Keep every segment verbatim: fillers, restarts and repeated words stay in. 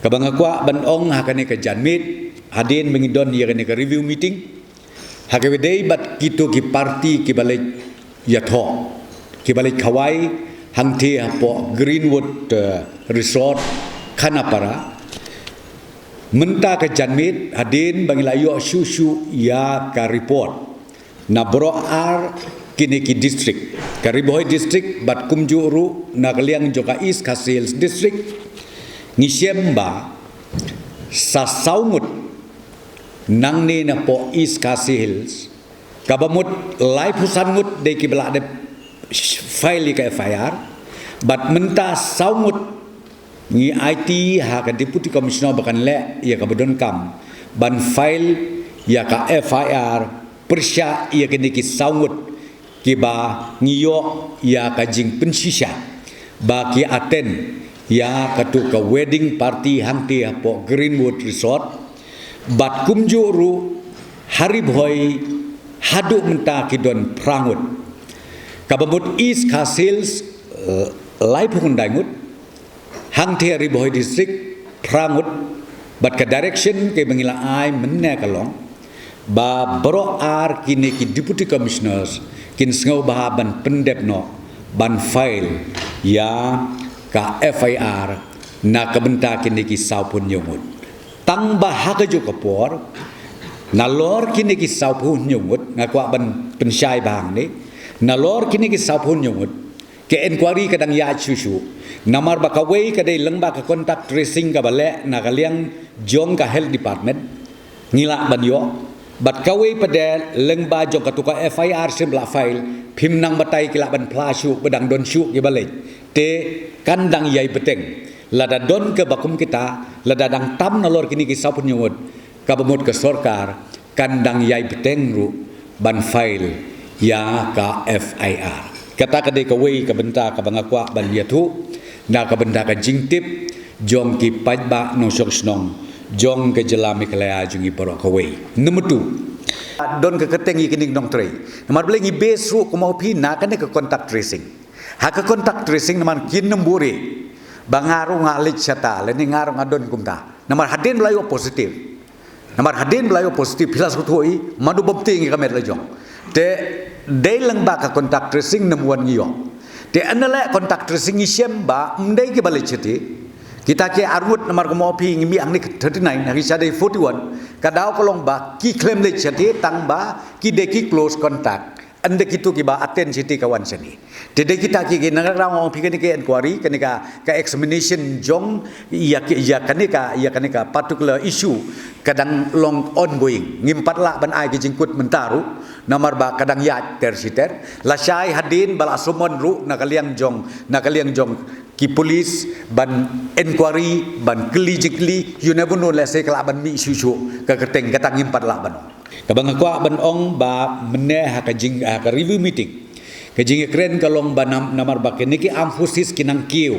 Kaba nga kwah ban ong ha kane ka janmiet, hadien ba ngi don ïa kane ka review meeting, ha kaba dei bad kito ki parti kiba leit ïathoh, kiba leit khawai hangtei hapoh Greenwood, eh, Resort, Khanapara. Mynta ka janmiet, hadien ba ngi la ïoh shuh shuh ïa ka report na baroh ar kine ki district, ka Ri Bhoi District bad kumjuh ruh na ka liang jong ka East Khasi Hills District, ngi shem ba sa saw ngut nangne napoh East Khasi Hills, kaba mut laiphew san ngut dei kiba la dep file ïa ka F I R, bad mynta saw ngut ngi aiti ha ka Deputy Commissioner ba kan leh ïa kaba donkam ban file ïa ka F I R pyrshah ïa kine ki saw ngut kiba ngi ïoh ïa ka jingpynshisha ba ki attend ïa katu ka wedding party hangtei hapoh Greenwood Resort, bad kumjuh ruh ha Ri Bhoi haduh mynta ki don phra ngut. Kaba mut East Khasi Hills, eh, laiphew khyndai ngut, hangtei Ri Bhoi District phra ngut, bad ka direction kaba ngi la ai mynne ka long ba baroh ar kine ki Deputy Commissioners kin sngewbha ban pyndep noh ban file ïa ka F I R na ka bynta kine ki sawphew hynñiew ngut. Tang ba ha kajuh ka por, nalor kine ki sawphew hynñiew ngut, nga kwah ban pynshai bha hangne, nalor kine ki sawphew hynñiew ngut, ka inquiry ka dang ïaid shuh shuh. Namar ba kawei ka dei lyngba ka contact tracing kaba leh na ka liang jong ka Health Department, ngi lah ban ïoh. Bad kawei pat de lyngba jong katu ka F I R shim la file, phim nang batai ki lah ban phla shuh ba dang don shuh kiba leit. Te kan dang ïai bteng. Lada don kaba kum kita, lada dang tam nalor kine ki sawphew hynñiew ngut, kaba mut ka sorkar kan dang ïai bteng ruh ban file ïa ka F I R. Kata ka dei kawei ka bynta kaba nga kwah ban ïathuh na ka bynta ka jingtip jong ki paidbah nongshong shnong jong ka jylla Meghalaya jong ngi baroh kawei. Number two, don ka kyrteng ïa kine ki nongtrei. Namar balei ngi base ruh kumba phi na kane ka contact tracing. Ha ka contact tracing namar kin nang buhrieh ba nga ruh nga leit shata lane nga ruh nga don kumta. Namar hadien ba la ïoh positive. Namar hadien ba la ïoh positive phi la sngewthuh hi, mano bym tieng ïa ka met la jong. Te dei lyngba ka contact tracing number one ngi ïoh. Te ynda leh contact tracing ngi shem ba ym dei kiba leit shathie. Kita ki arngut namar kumba phi ngi mih hangne thirty nine, hangne sha dei forty one. Ka daw ka long ba ki khlem leit shathie tang ba ki dei ki close contact. Ynda kito kiba attend shathie ka wan shane. Te dei kita ki, ki nang raw ong phi kane ka inquiry, kane ka, ka examination jong ïa ki, ïa kane ka, ïa kane ka particular issue ka dang long ongoing. Ngim pat lah ban ai ki jingkut mynta ruh namar ba ka dang ïaid ter shi ter. Lashai hadien ba la summon ruh na ka liang jong, na ka liang jong ki police ban inquiry, ban kylli jingkylli, you never know, lehse ka lah ban mih shuh shuh ka kyrteng, kata ngim pat lah ban ong. Kaba nga kwah ban ong ba mynne ha ka jing, ha ka review meeting, ka jingïakren ka long ba nam, namar ba kine ki armed forces ki nang kiew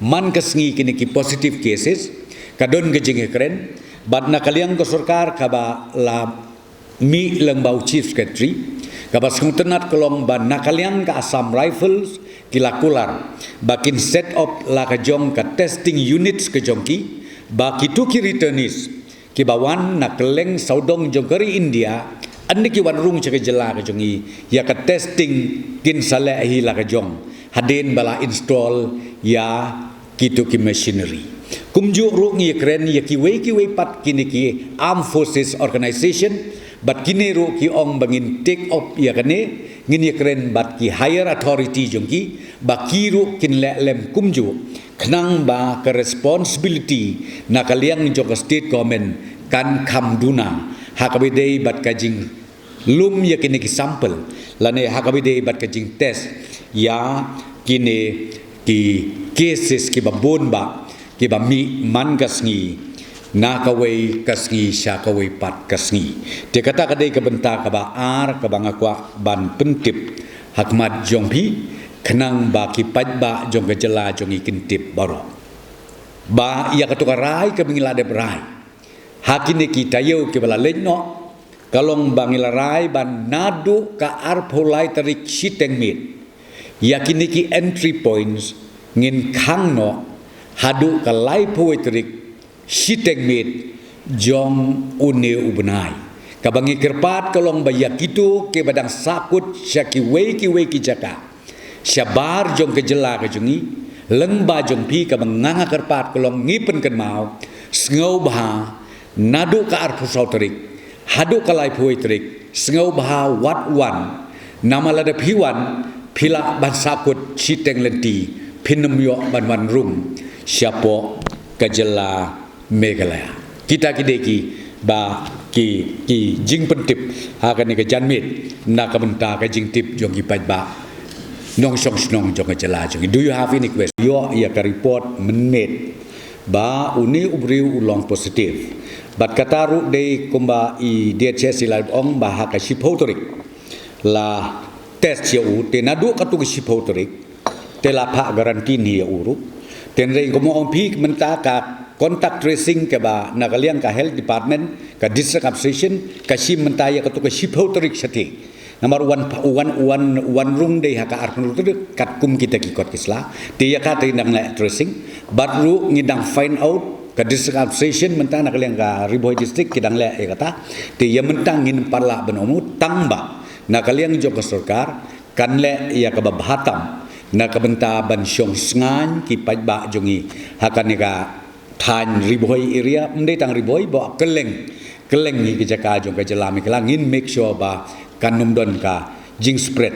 man ka sngi kine ki positive cases, ka don ka jingïakren bad na ka liang ka sorkar kaba la mih lyngba u Chief Secretary, kaba sngewtynnat ka long ba na ka liang ka Assam Rifles ki la kular ba kin set up la ka jong ka testing units ka jong ki, ba kito ki returnees kiba wan na kylleng sawdong jong ka ri India, ynda ki wan rung sha ka jylla ka jong ngi, ïa ka testing kin sa leh hi la ka jong hadien ba la install ïa kito ki machinery. Kumjuh ruh ngi ïakren ïa kiwei kiwei pat kine ki armed forces organization, bad kine ruh ki ong ba ngin take up ïa kane, ngin ïakren bad ki higher authority jong ki ba ki ruh kin leh lem kumjuh, khnang ba ka responsibility na ka liang jong ka state government kan kham duna ha kaba dei bad ka jinglum ïa kine ki sample lane ha kaba dei bad ka jingtest ïa kine ki cases kiba bun ba kiba mih man ka sngi na kawei ka sngi sha kawei pat ka sngi. Te kata ka dei ka bynta kaba ar kaba nga kwah ban pyntip ha khmat jong phi, khnang ba ki paidbah jong ka jylla jong ngi kin tip baroh. Ba ïa kato ka rai kaba ngi la dep rai ha kine ki taïew kiba la leit noh, ka long ba ngi la rai ba naduh ka arphew lai tarik shiteng miet, ïa kine ki entry points ngin khang noh haduh ka laiphew wei tarik shiteng miet jong une u bnai. Kaba ngi kyrpad ka long ba ïa kito kiba dang sahkut sha kiwei kiwei ki jaka shabar jong ka jylla ka jong ngi, lyngba jong phi kaba nga nga kyrpad ka long ngi pynkynmaw, sngewbha naduh ka arphew saw tarik haduh ka laiphew wei tarik, sngewbha wat wan. Namar lada phi wan, phi lah ban sahkut shiteng lynti, phin ym ïoh ban wan rung shapoh ka jylla Meghalaya. Kita ki dei kiba ki, ki jingpyntip ha kane ka janmiet na ka bynta ka jingtip jong ki paidbah nongshong shnong jong ka jylla jong ngi. Do you have any question? Ïoh ïa ka report mynmiet ba une u briew u long positive. Bad kata ruh dei kumba i D H S i la ong ba ha ka shiphew tarik la test ïa u, te naduh katu ka shiphew tarik te la phah quarantine hi ïa u ruh. Te hynrei kumba ong phi mynta ka contact tracing kaba na ka liang ka health department, ka district administration ka shim mynta ïa katu ka shiphew tarik shatei. Namar wan, wan, wan, wan rung dei ha ka arphew tarik katkum kita ki kot ki sla. Te ïa kata ngi dang leh tracing. Bad ruh ngi dang find out, ka district administration mynta na ka liang ka Ri Bhoi district ki dang leh ïa kata. Te ïa mynta ngin pat lah ban ong tang ba na ka liang jong ka sorkar kan leh ïa kaba bha tam na ka bynta ban shong shngaiñ ki paidbah jong ngi ha kane ka thaiñ Ri Bhoi area, ym dei tang Ri Bhoi, ba kylleng, kylleng hi ki jaka jong ka jylla Meghalaya, ngin make sure ba kan ym don ka jingspread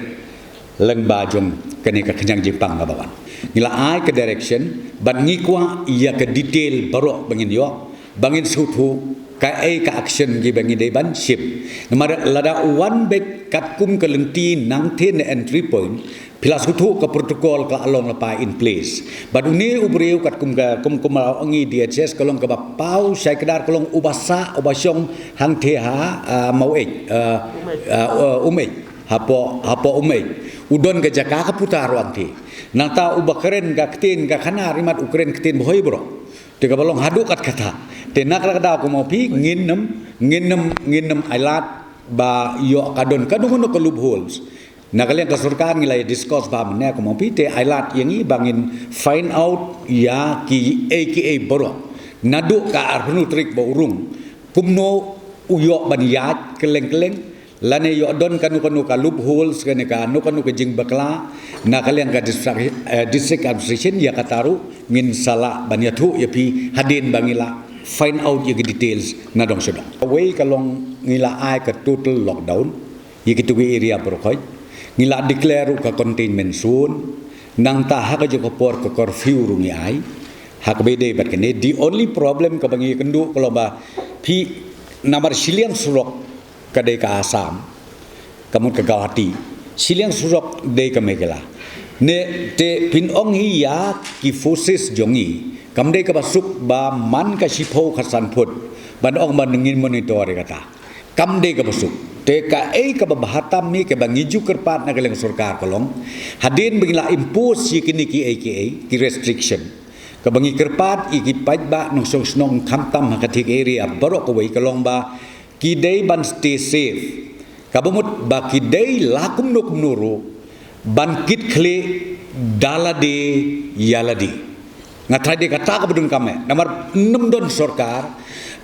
lyngba jong kane ka khñiang jingpang kaba wan. Ngi la ai ka direction, bad ngi kwah ïa ka detail baroh ba ngin ïoh, ba ngin sngewthuh kaei ka action kiba ngi dei ban shim. Namar lada u wan beit katkum ka lynti nangtei na entry point, phi la sngewthuh ka protocol ka la long lypa in place. Bad une u briew katkum ka, kum, kum la ong i D H S ka long kaba paw shai kdar, ka long uba sah, uba shong hangtei ha, ah, Maweit, ah, ah, uh, Umeit. Hapoh, hapoh Umeit. U don ka jaka ka puta ruh hangtei. Nangta uba kren ka ktien ka khana, imat u kren ktien Bhoi baroh. Te kaba long haduh katkata. Te na kata ka daw kumba ong phi ngin ym, ngin ym, ngin ym ailad ba ïoh ka don kano kano ka loopholes. Na ka liang ka sorkar ngi la ïa discuss bha mynne kumba ong phi, te ailad ïa ngi ba ngin find out ïa kiei kiei baroh. Naduh ka arphew tarik ba u rung, kumno u ïoh ban ïaid kylleng kylleng, lane ïoh don kano kano ka loopholes, kane kano kano ka jingbakla na ka liang ka district, eh, district administration, ïa kata ruh ngin sa lah ban ïathuh ïa phi hadien ba ngi la find out ïa ki details na dong sha dong. Kawei ka long ngi la ai ka total lockdown ïa kitu ki area baroh khoit. Ngi la declare ruh ka containment zone. Nangta ha kajuh ka por ka curfew ruh ngi ai. Ha kaba ïadei bad kane, the only problem kaba ngi ïakynduh ka long ba phi, namar shiliang surok ka dei ka Assam, ka mut ka Guwahati, shiliang surok dei ka Meghalaya. Ne te phin ong hi ïa ki forces jong ngi, kam dei kaba suk ba man ka shiphew khatsan phut ban ong ba ngin monitor ïa kata. Kam dei kaba suk. Te kaei kaba bha tam hi kaba ngi ju kyrpad na ka liang sorkar ka long, hadien ba ngi la impose ïa kine kiei kiei ki restriction, kaba ngi kyrpad ïa ki paidbah nongshong shnong khamtam ha ka thik area baroh kawei ka long ba ki dei ban stay safe. Kaba mut ba ki dei la kumno kumno ruh ban kit khlieh da lade ïa lade. Nga tharai dei kata kaba donkam eh. Namar ym don sorkar,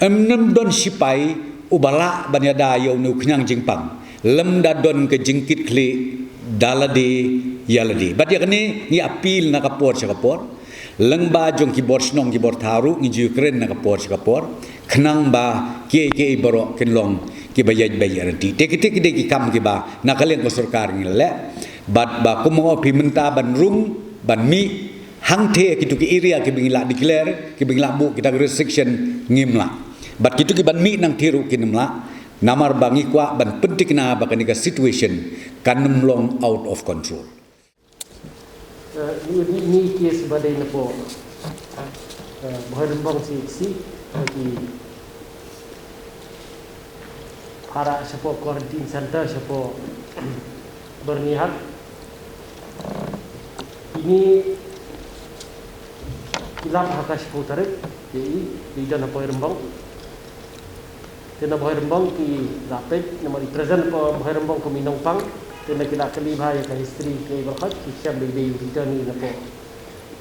ym don sipai uba lah ban ïada ïa une u khñiang jingpang lymda don ka jingkit khlieh da lade ïa lade. Bad ïa kane ngi appeal na ka por sha ka por. Lyngba jong ki bor shnong ki bor thaw ruh ngi ju kren na ka por sha ka por. Khnang ba kiei kiei baroh kin long kiba ïaid beit ïaid ryntih. Te kita ki dei ki kam kiba na ka liang ka sorkar ngi la leh. Bad ba kumba phi mynta ban rung ban mih hangtei kitu ki area kiba ngi la declare, kiba ngi la buh kita ki restriction ngim lah. Bad kitu kiban mih nangtei ruh kin ym lah. Namar ba ngi kwah ban pynthikna ba kane ka situation kan ym long out of control. Eh, ini, ini case ba dei napoh, eh, Bhoirymbong C H C, eh, ki para shapoh quarantine center shapoh Byrnihat. Ini ki lap ha ka shiphew tarik, ki, ki don ha Bhoirymbong. Te na Bhoirymbong ki la peit, namar i present hapoh Bhoirymbong kum i nongpang. Te na ki la kylli bha ïa ka history ki baroh, ki shem ba i dei u return i napoh,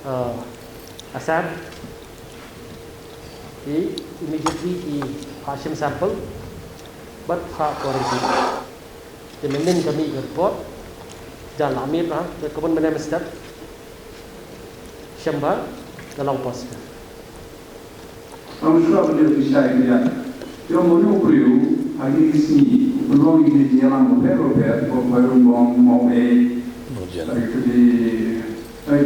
eh, Assam. Immediately ki phah shim sample bad phah quarantine. Te mynnin ka mih ka report, jan la mih ha, te ka bun mynne mynstep shim ba ka long positive. Ong shuwa ban ïoh ki shai ki ïa. Te ong mano u briew ha kine ki sngi u pynlong ïa kine ki ïalang bapher bapher, Mawbei, Mawbei, Mawjana. Ai,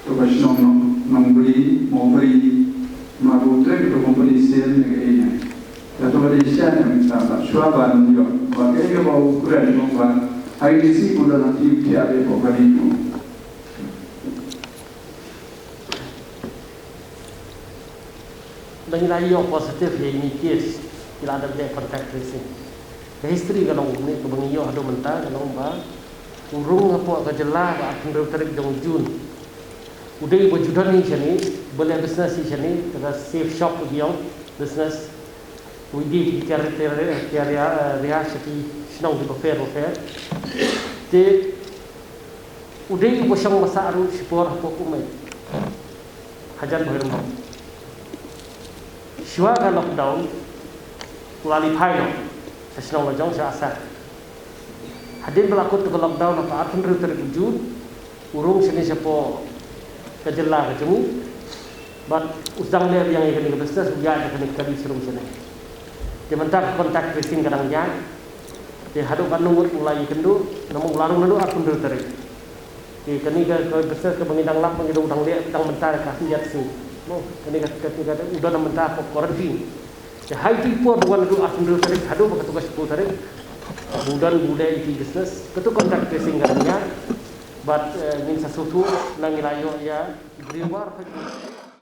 to ka shnong Nong, Nongbri, Mawbri, ma ko trei ko company sale ne ka ïa. Ka to ka dei sha ne ka shuwa ban ïoh. Ba ka ïa ba u kren ba ha kine ki sngi u don active thiah ko ka dei ko. Ba ngi la ïoh positive ïa ine i case, ngi la dep leh contact tracing. Ka history ka long kumne, kaba ngi ïoh haduh mynta ka long ba u rung hapoh ka jylla ha ka arphew hynriew tarik jong June. U dei uba ju don hi shane, uba leh business hi shane, ka Safe Shop ki ong, business. U dei ki tiar, tiar, tiar ria, ria sha ki shnong kiba pher bapher. Te u dei uba shong ba sah ruh shipor hapoh Umei. Hajan Bhoirymbong. Shuwa ka lockdown, u la leit phai noh sha shnong la jong sha Assam. Hadien ba la kut ka lockdown ha ka arphew hynriew tarik June, u rung shane shapoh ka jylla ka jong u. Bad u sdang leh biang ïa kane ka business, u ïaid ïa kane ka kali sharum shane. Te mynta ka contact tracing ka dang ïaid. Te haduh katno ngut u la ïakynduh, namar u la rung naduh arphew hynriew tarik. Te kane ka, ka business kaba ngi dang lap, ngi dang, dang leh tang mynta ka khyndiat sngi. Mo, kane ka, ka, ka, u don mynta hapoh quarantine. Te ha iti i por ba wan naduh arphew hynriew tarik haduh ba kato ka shiphew tarik, ba u don ba u leh iti i business, kato contact tracing ka dang ïaid. Bad, eh, ngin sa sngewthuh na ngi la ïoh ïa ki briew baroh.